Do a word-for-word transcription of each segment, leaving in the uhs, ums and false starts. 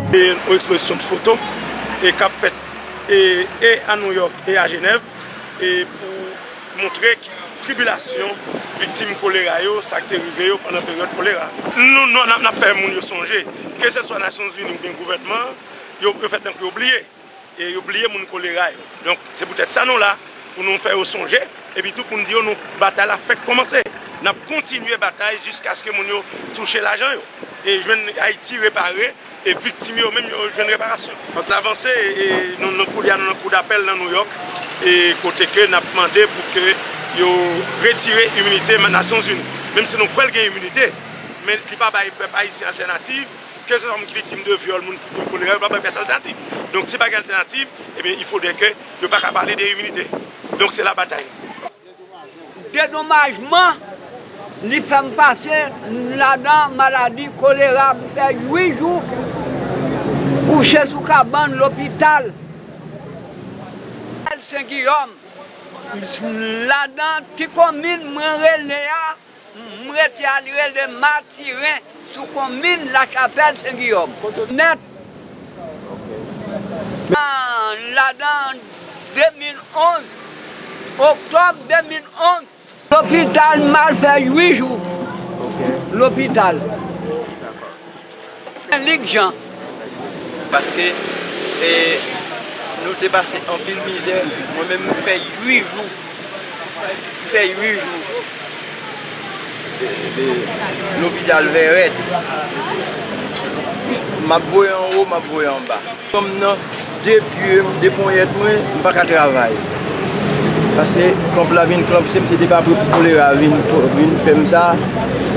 E yon ekspozisyon foto e k ap fèt e, e a Nouyòk e a Jenèv e pou montre ki tribilasyon viktim kolera yo, sa k te rive yo pandan peryòd kolera. Nou, nou, n ap, n ap fè moun yo sonje, keseswa Nasyonzini oubyen gouvènman, yo, yo fè tankou yo bliye. E yo bliye moun kolera yo. Donk, se poutèt sa nou la, pou nou fè yo sonje, epi tou pou n di yo nou batay la fèk kòmanse. N ap kontinye batay jiskaske moun yo touche lajan yo. E jwenn Ayiti repare, e viktim yo menm yo jwenn reparasyon. Donk, n avanse, e nou, nou kounye a, nou nan kou dapèl nan Nouyòk, e kote ke n ap mande pou ke yo retire iminite Nasyonzini. Menm si nou kwè l gen iminite, men li pa bay pèp ayisyen altènativ, keseswa moun ki viktim de vyòl, moun ki viktim kolera, yo pa bay pèsonn altènativ. Donk, si pa gen altènativ, ebyen, il faudrait que yo pa ka pale de iminite. Donk, se la batay. Dedomajman, li fè m pase ladan maladi kolera, m fè uit jou kouche sou kabann lopital Sen Giyòm. Ladan ti komin mwen rele a, m rete a, li rele Matiren, sou komin Lachapèl Sen Giyòm. Nèt. Ladan de mil onz, oktòb de mil onz, lopital, m al fè uit jou. Lopital. Lik Jan. Paske, e, nou te pase anpil mizè. Mwen menm, m fè uit jou. M fè uit jou. E, e, lopital Vèrèt. M ap voye anwo, m ap voye anba. Fanm nan, de pye m, de ponyèt mwen, m pa ka travay. Paske kanp la vin klanpse m, se te pa pou kolera vin, vin fè m sa,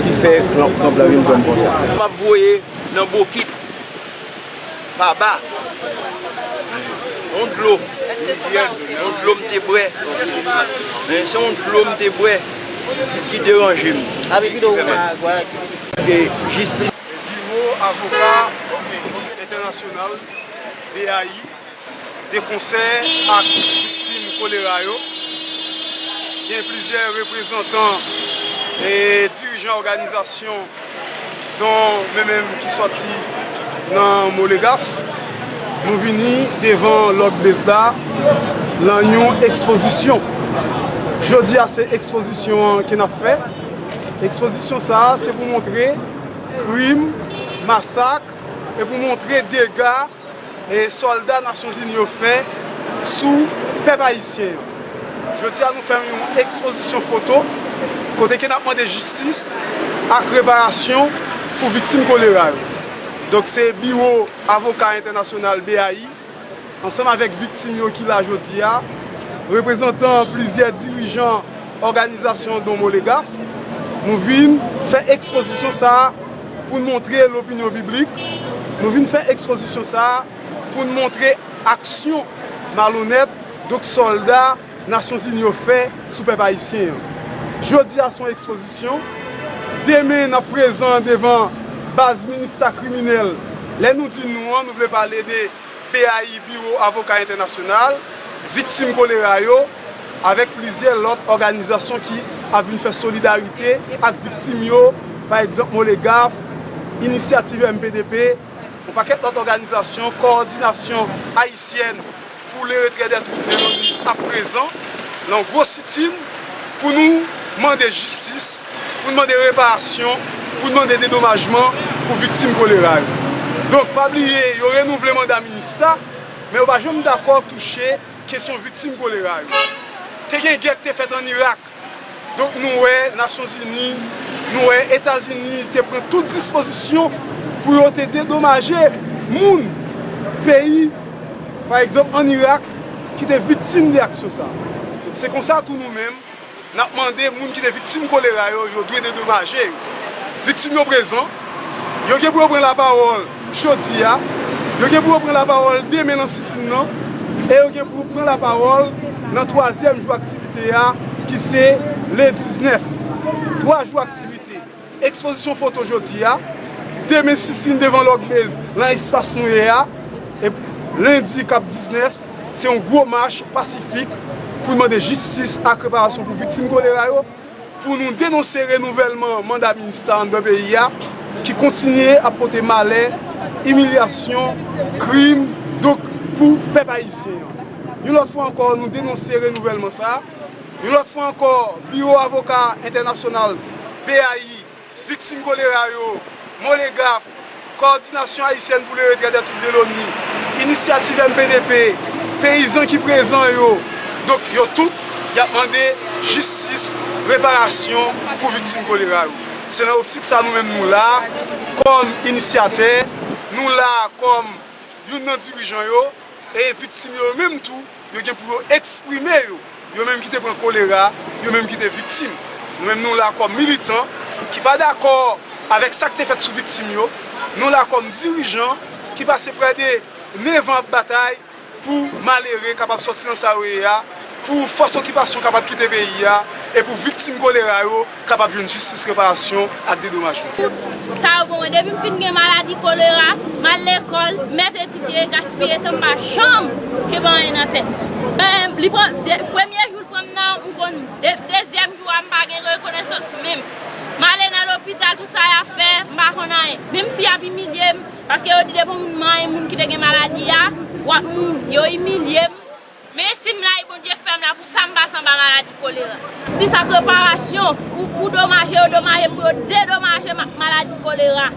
ki fè kanp, kanp la vin pran m konsa. M ap voye nan bokit, pa ba, yon dlo, yon dlo m te bwè, men se yon dlo m te bwè ki, ki deranje m. E jistis. Biwo Avoka Entènasyonal, B A I, de konsè ak viktim kolera yo. Gen plizyè reprezantan e dirijan òganizasyon, don mwen menm ki sòti nan Molegaf. Nou vini devan Lòk Bez la nan yon ekspozisyon. Jodi a, se ekspozisyon an ke n ap fè. Ekspozisyon sa a, se pou montre krim, masak, e pou montre dega e sòlda Nasyonzini yo fè sou pèp ayisyen an. Jodi a, nou fè yon ekspozisyon foto kote ke n ap mande jistis ak reparasyon pou viktim kolera yo. Donk, se Biwo Avoka Entènasyonal, B A I, ansanm avèk viktim yo ki la jodi a, reprezantan plizyè dirijan òganizasyon don Molegaf, nou vin fè ekspozisyon sa a pou n montre lopinyon piblik, nou vin fè ekspozisyon sa a pou n montre aksyon malonèt, donk sòlda Nasyonzini yo fè sou pèp ayisyen an. Jodi a se yon ekspozisyon, demen n ap prezan devan baz Minista kriminèl. Lè nou di nou an, nou vle pale de B A I, Biwo Avoka Entènasyonal, viktim kolera yo, avèk plizyè lòt òganizasyon ki ap vin fè solidarite ak viktim yo, pa egzanp Molegaf, Inisyativ M P D P, yon pakèt lòt òganizasyon, Kowòdinasyon Ayisyèn pour le Retrait des Troupes de l'ONU ap prezan nan gwo sitin pou nou mande jistis, pou n mande reparasyon, pou n mande dedomajman pou viktim kolera yo. Donk, pa bliye, yo renouvle manda Minista, men yo pa janm dakò touche kesyon viktim kolera yo. Te gen gè k te fèt ann Irak. Donk, nou wè Nasyonzini, nou wè Etazini te pran tout dispozisyon pou yo te dedomaje moun, peyi, pa egzanp, ann Irak, ki te viktim de aksyon sa a. Donk, se konsa tou nou menm, n ap mande moun ki te viktim kolera yo, yo dwe dedomaje yo. Viktim yo prezan, yo gen pou yo pran lapawòl jodi a, yo gen pou yo pran lapawòl demen nan sitin nan, e yo gen pou yo pran lapawòl nan twazyèm jou aktivite a, ki se le diznèf. Twa jou aktivite. Ekspozisyon foto jodi a, demen sitin devan Lòk Bez nan espas nou ye a, e lendi k ap diznèf, se yon gwo mach pasifik pou n mande jistis ak reparasyon pou viktim kolera yo, pou nou denonse renouvèlman manda Minista anndan peyi a, ki kontinye ap pote malè imilyasyon, krim, donk, pou pèp ayisyen an. Yon lòt fwa ankò, nou denonse renouvèlman sa. Yon lòt fwa ankò, Biwo Avoka Entènasyonal, B A I, viktim kolera yo, Molegaf, Kowòdinasyon Ayisyèn pou le Retrè dè Twoup de l'ONI, Inisyativ M P D P, peyizan ki prezan yo. Donk, yo tout, y ap mande jistis, reparasyon pou viktim kolera yo. Se nan optik sa nou menm nou la, kòm inisyatè, nou la kòm youn nan dirijan yo, e viktim yo menm tou, yo gen pou yo eksprime yo, yo menm ki te pran kolera, yo menm ki te viktim. Nou menm nou la kòm militan ki pa dakò avèk sa k te fèt sou viktim yo, nou la kòm dirijan ki pase prè de nèf an ap batay pou malere kapab sòti nan sa yo ye a, pou fòs okipasyon kapab kite peyi a, e pou viktim kolera yo kapab jwenn jistis, reparasyon ak dedomajman. Sa yo bon, depi m fin gen maladi kolera, m al lekòl, m mèt etidye, gaspiye tan, m pa janm kenbe anyen nan tèt. Ben, li pran, de, premye jou l pran m nan, m konn, de, dezyèm jou a, m pa gen rekonesans menm. M ale nan lopital, tout sa y ap fè, m pa konn anyen. Menm si y ap imilye m, paske yo di depi yon moun manyen moun ki te gen maladi a, w ap mouri. Yo imilye m. Men si m la, e Bondye k fè m la, pou sa m pase anba maladi kolera. Jistis ak reparasyon, ou pou domaje yo domaje, pou yo dedomaje ma-, maladi kolera.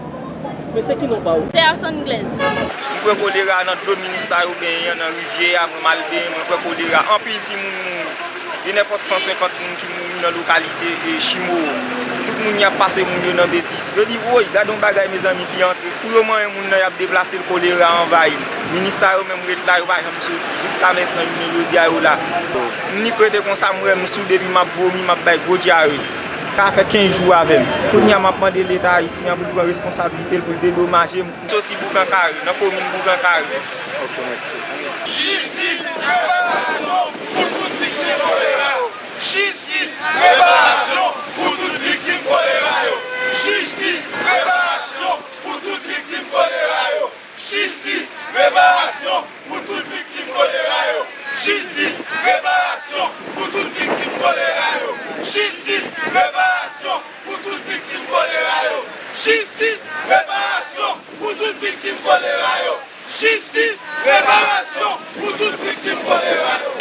Mesye, ki non pa w? Serson Glaise. M pran kolera nan dlo minista yo benyen an nan rivyè a, mwen m al benyen, mwen pran kolera. Anpil timoun mouri. Gen nenpòt san senkant moun ki mouri nan lokalite, e, Chimo. Tout moun y ap pase moun yo nan betiz. Yo di, woy, gade yon bagay, mezanmi, ki antre. Pou yo manyen moun nan, y ap deplase l, kolera anvayi l. Minista yo menm ret la, yo pa janm soti. Jiska mentnan, jounen jodi a, yo la. M nik rete konsa, m wè m sou, depi m ap vomi, m ap bay gwo dyare. Sa fè kenz jou avè m. Kounye a, m ap mande Leta ayisyen an pou l pran responsablite l, pou l dedomaje m. M soti Boukankari, nan komin Boukankari. Ok, mèsi. Jistis, reparasyon pou tout viktim kolera yo. Jistis, reparasyon pou tout viktim kolera yo. Jistis, reparasyon pou tout viktim kolera yo. Jistis, reparasyon pou tout viktim kolera yo. Jistis, reparasyon pou tout viktim kolera yo. Jistis, reparasyon pou tout viktim kolera yo. Jistis, reparasyon pou tout viktim kolera yo. Jistis, reparasyon pou tout viktim kolera yo.